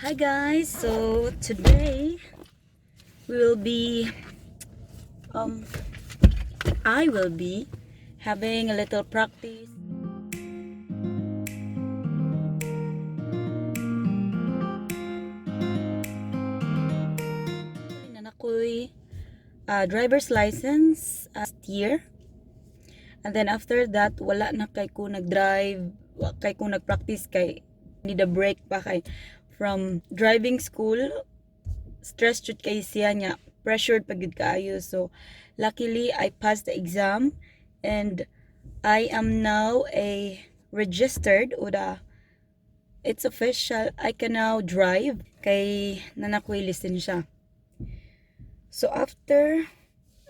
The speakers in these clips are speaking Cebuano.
Hi guys, so today we will be I will be having a little practice. Nanakoy driver's license last year. And then after that, wala na kay ko nag-drive, wa kay ko nag-practice kay need a break pa kay from driving school. Stress jud kay siya niya, pressured pag jud kaayo. So luckily I passed the exam and I am now a registered o the it's official, I can now drive kay nanakoy lisensya. So after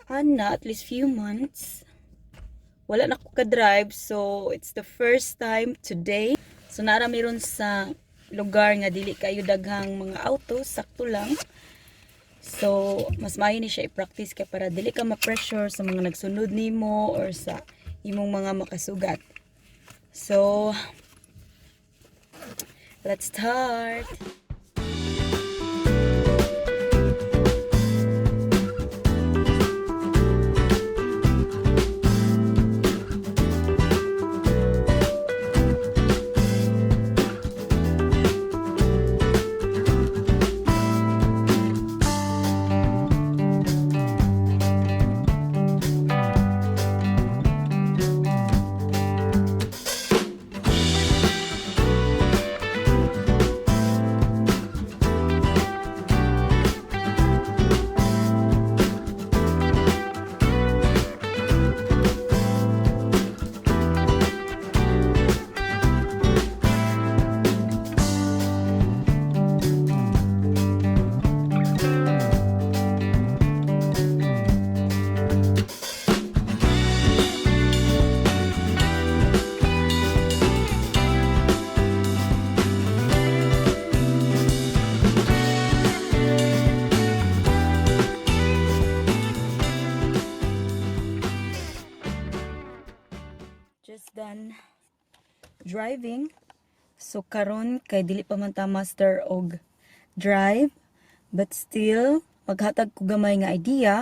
ana at least few months wala na ko ka-drive, so it's the first time today. So nara meron sa lugar nga dili kayo daghang mga auto, sakto lang. So mas maayo ni siya i-practice kay para dili ka ma-pressure sa mga nagsunod nimo or sa imong mga makasugat. So let's start. Just done driving. So karon kay dili pa man ta master og drive, but still maghatag ko gamay nga idea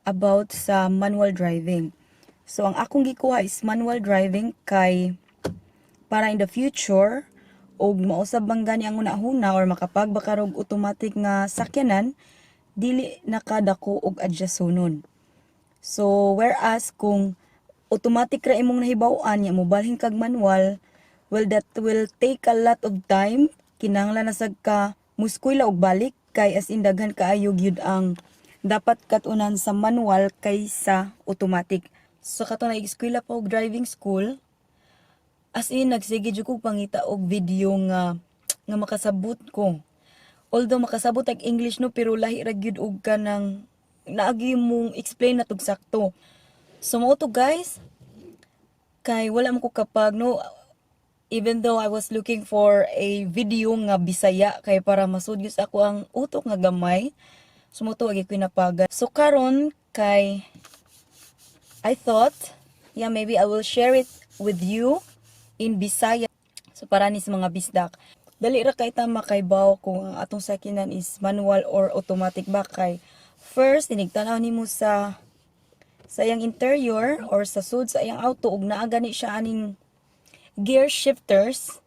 about sa manual driving. So ang akong gikuha is manual driving kay para in the future og mausab man gani ang hunahuna or makapagbakar og automatic nga sakyanan, dili nakadako og adjustonon. So whereas kung automatic ra imong nahibaw-an nya mobalhin kag manual, well, that will take a lot of time. Kinahanglan na sad ka muskwela og balik kay as in daghan kaayo gyud ang dapat katunan sa manual kaysa automatic. So kato na eskwela pa og driving school, as in nagsige jud kog pangita og video nga makasabot ko. Although makasabot ag English no, pero lahi ra gyud og kanang naagi mong explain na tug sakto. So mao to guys, kay wala man ko kapag no, even though I was looking for a video nga Bisaya kay para masudyo sa ako ang utok nga gamay. So mao to agi ko napagan. So karon kay I thought, yeah, maybe I will share it with you in Bisaya. So para ni sa mga bisdak. Dali ra kay ta makaibaw kung ang atong sakyanan is manual or automatic ba kay first tinigtan-aw nimo sa iyang interior or sa sud sa iyang auto ug naa gani siya aning gear shifters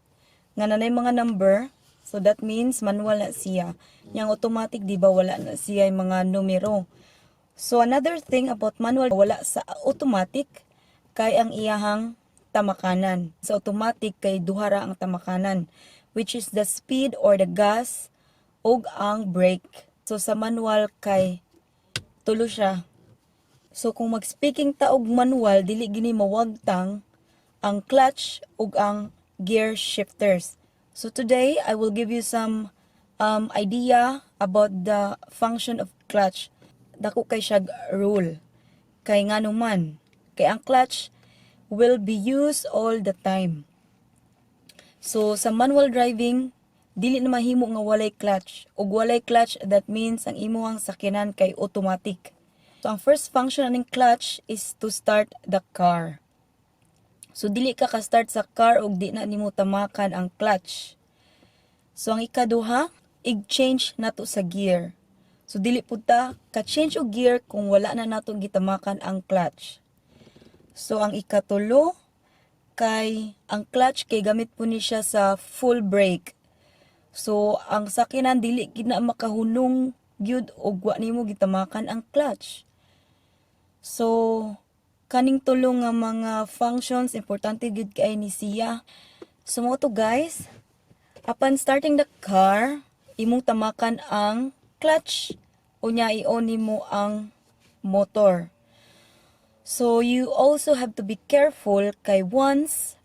nga nanay mga number, so that means manual na siya. Yang automatic, di ba, wala na siya yung mga numero. So another thing about manual, wala sa automatic, kay ang iyahang tamakanan. Sa automatic kay duha ra ang tamakanan, which is the speed or the gas ug ang brake. So sa manual kay tulo siya. So kung mag-speaking ta og manual, dili gini mawagtang ang clutch ug ang gear shifters. So today I will give you some idea about the function of clutch. Dako kay siya rule. Kay ngano man, kay ang clutch will be used all the time. So sa manual driving, dili na mahimo nga walay clutch. Ug walay clutch, that means ang imong sakyanan kay automatic. So ang first function aning clutch is to start the car. So dili ka ka-start sa car ug di na nimo tamakan ang clutch. So ang ikaduha, ig-change nato sa gear. So dili pud ta ka-change og gear kung wala na nato gitamakan ang clutch. So ang ikatulo kay ang clutch kay gamit po ni siya sa full brake. So ang sakyanan dili gid na makahunong gyud og wa nimo gitamakan ang clutch. So kaning tulo nga mga functions, importante gyud kay ni siya. So mao to, guys. Upon starting the car, imong tamakan ang clutch, unya i-on nimo ang motor. So you also have to be careful kay once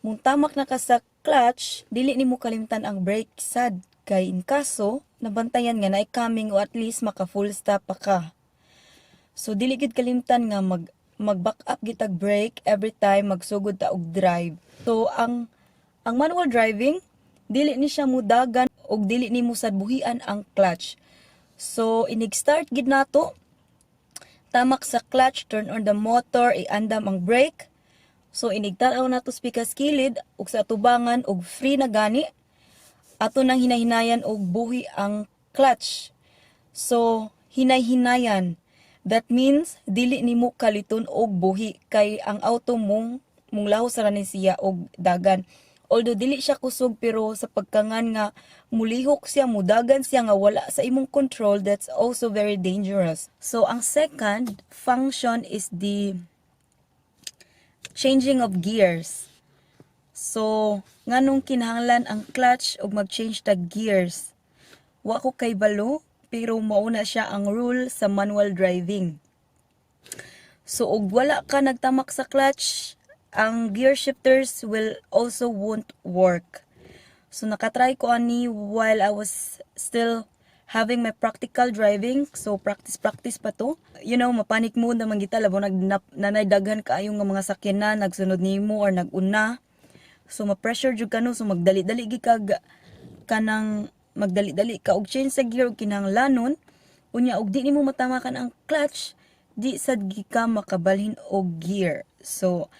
mong tamak na ka sa clutch, dili nimo kalimtan ang brake sad kay in kaso nabantayan nga naay coming o at least maka full stop pa ka. So dili gid kalimtan nga mag back up gitag brake every time magsugod ta og drive. So ang manual driving, dili ni siya mudagan og dili nimo sad buhian ang clutch. So inig start gid nato, tamak sa clutch, turn on the motor, iandam ang brake. So inig tan-aw nato sa pikas kilid ug sa atubangan og free na gani, ato nang hinahinayan og buhi ang clutch. So hinay-hinayan. That means dili nimo kaliton og buhi kay ang auto mong lahos ra ni siya og dagan. Although dili siya kusog, pero sa pagkangan nga mulihok siya, mudagan siya nga wala sa imong control, that's also very dangerous. So ang second function is the changing of gears. So nganong kinahanglan ang clutch og mag-change tag gears? Wa ko kay balo, pero mauna siya ang rule sa manual driving. So og wala ka nagtamak sa clutch, ang gear shifters will also won't work. So nakatry ko ani while I was still having my practical driving. So practice practice pa to. Mapanic mode naman kita labo nag nanay daghan kaayo nga mga sakyanan nagsunod nimo or naguna. So ma-pressure jud ka, no? So magdali-dali gi kag kanang magdali-dali ka og change sa gear og kinahanglanon unya og di nimo matamakan ang clutch, di sad gi ka makabalhin og gear. So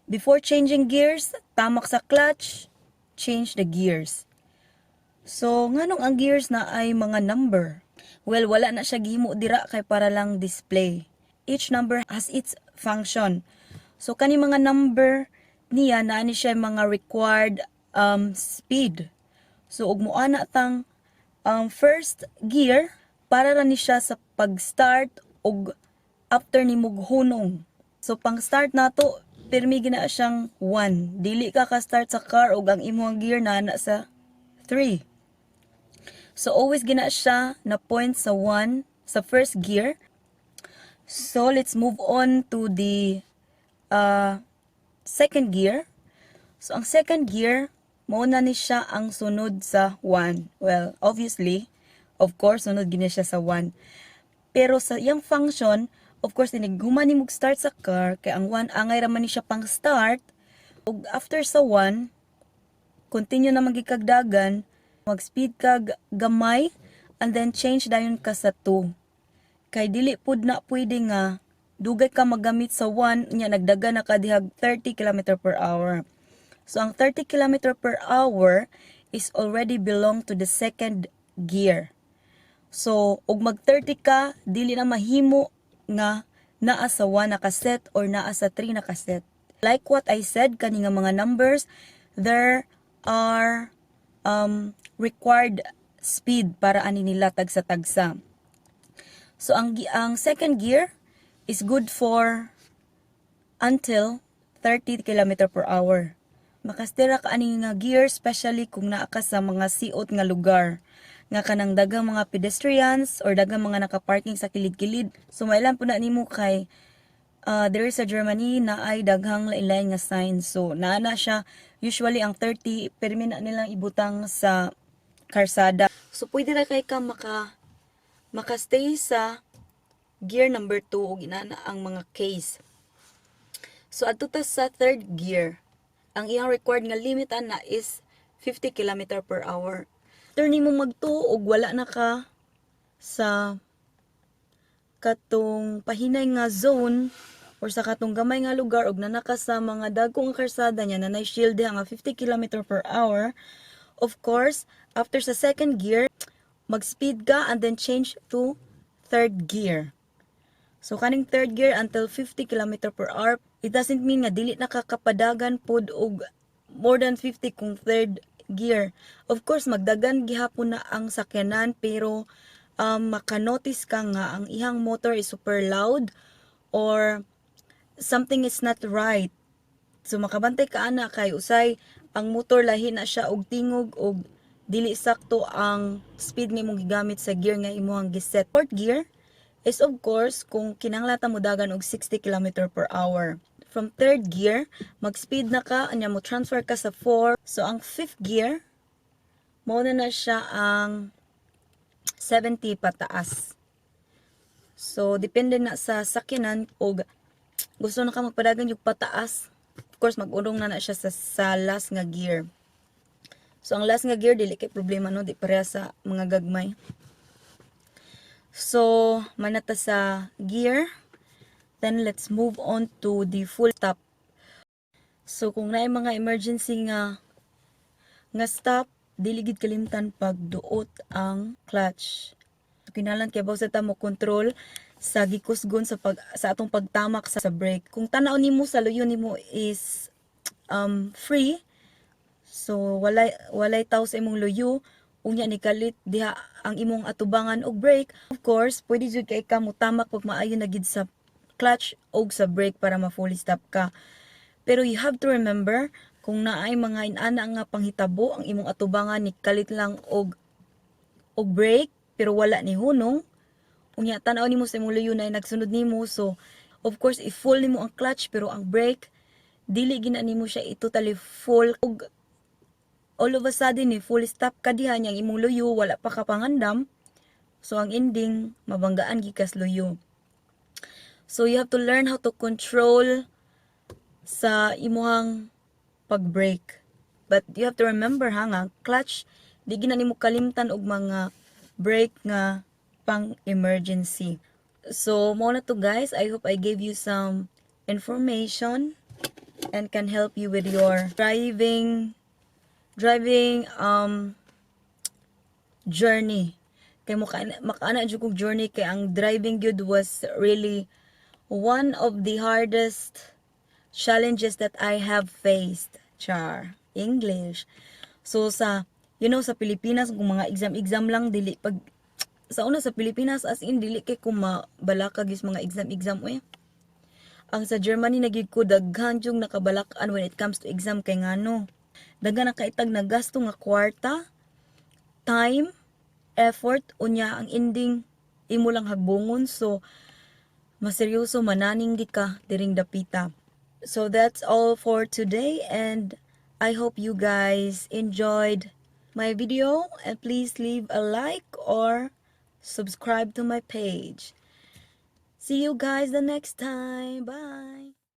before changing gears, tamak sa clutch, change the gears. So nganong ang gears na ay mga number? Well, wala na siya gihimo dira kay para lang display. Each number has its function. So kani mga number niya naa ni siya mga required speed. So ug moana tang first gear, para ra ni siya sa pag-start ug after nimo hunong. So pang start nato, pirmi gina siyang 1. Dili ka ka-start sa car ug ang imong gear na na sa 3. So always gina siya na point sa 1 sa first gear. So let's move on to the second gear. So ang second gear, mao na ni siya ang sunod sa 1. Well, obviously, of course, sunod gina siya sa 1. Pero sa iyang function, of course, inig human nimo start sa car, kay ang 1 angay ra man ni siya pang start. Ug after sa 1, continue na magikagdagan, mag-speed kag gamay, and then change dayon ka sa 2. Kay dili pud na pwede nga dugay ka magamit sa 1 nya nagdagan na ka dihag 30 km per hour. So ang 30 km per hour is already belong to the second gear. So ug mag 30 ka, dili na mahimo nga naa sa 1 nakaset or naa sa 3 nakaset. Like what I said kani nga mga numbers, there are required speed para ani nila tagsa-tagsa. So ang second gear is good for until 30 km per hour. Makastira ka ani nga gear, especially kung naa ka sa mga siot nga lugar nga kanang daghang mga pedestrians or daghang mga nakaparking sa kilid-kilid. So mailan po na nimo kay there sa Germany na ay daghang lain-lain nga signs. So naa na siya usually ang 30, pirmi na nilang ibutang sa karsada. So pwede ra kay ka maka stay sa gear number 2 ug inana ang mga case. So adto ta sa third gear. Ang iyang required nga limit ana is 50 km per hour. After nimo mag-2 ug wala na ka sa katong pahinay nga zone or sa katong gamay nga lugar ug nana ka sa mga dagko nga karsada niya na nay shield nga 50 km per hour. Of course, after sa second gear, mag-speed ka and then change to third gear. So kaning third gear until 50 km per hour, it doesn't mean nga dili na ka kapadagan pod og more than 50 kung third gear. Of course, magdagan gihapon na ang sakyanan, pero makanotice ka nga ang ihang motor is super loud or something is not right. So makabantay ka ana kay usay ang motor lahi na siya og tingog og dili sakto ang speed nga imong gigamit sa gear nga imong giset. Fourth gear is, of course, kung kinahanglan ta modagan og 60 km per hour. From third gear, mag-speed na ka, anya mo transfer ka sa 4. So ang fifth gear, mao na na siya ang 70 pataas. So depende na sa sakyanan og gusto na ka magpadagan yung pataas. Of course, mag-urong na na siya sa last nga gear. So ang last nga gear dili kay problema, no, di pareha sa mga gagmay. So, manata sa gear. Then let's move on to the full stop. So kung naay mga emergency nga stop, dili gid kalimtan pagduot ang clutch. So, kinahanglan kay sa ta mo control sa gikusgon sa atong pagtamak sa brake. Kung tan-aw nimo sa luyo nimo is free, so walay taw sa imong luyo, unya ni kalit diha ang imong atubangan og brake, of course, pwede jud kay ka motamak pag maayo na gid sa clutch og sa brake para ma-fully stop ka. Pero you have to remember, kung naay mga inana nga panghitabo, ang imong atubangan ni kalit lang og brake pero wala ni hunong, unya tan-aw nimo sa imong luyo na nagsunod nimo, so of course i-full nimo ang clutch pero ang brake dili gina nimo siya i-totally full, ug all of a sudden ni full stop ka diha niyang imong luyo wala pa ka pangandam. So ang ending, mabanggaan gikas luyo. So you have to learn how to control sa imuhang pag-brake. But you have to remember ha nga clutch, di gina nimo kalimtan og mga brake nga pang emergency. So mao na to, guys. I hope I gave you some information and can help you with your driving journey. Kay maka makaana jud kog journey kay ang driving gyud was really one of the hardest challenges that I have faced. Char. English. So sa you know sa Pilipinas, kung mga exam-exam lang, dili pag sa una sa Pilipinas, as in dili kay kung mabalaka gyud mga exam-exam oy. Ang sa Germany na gyud ko daghan yung nakabalak-an when it comes to exam kay ngano, daghan na kaitag na gasto nga kwarta, time, effort, unya ang ending imo lang hagbungon. So maseryoso mananing di ka diring dapita. So that's all for today and I hope you guys enjoyed my video, and please leave a like or subscribe to my page. See you guys the next time. Bye.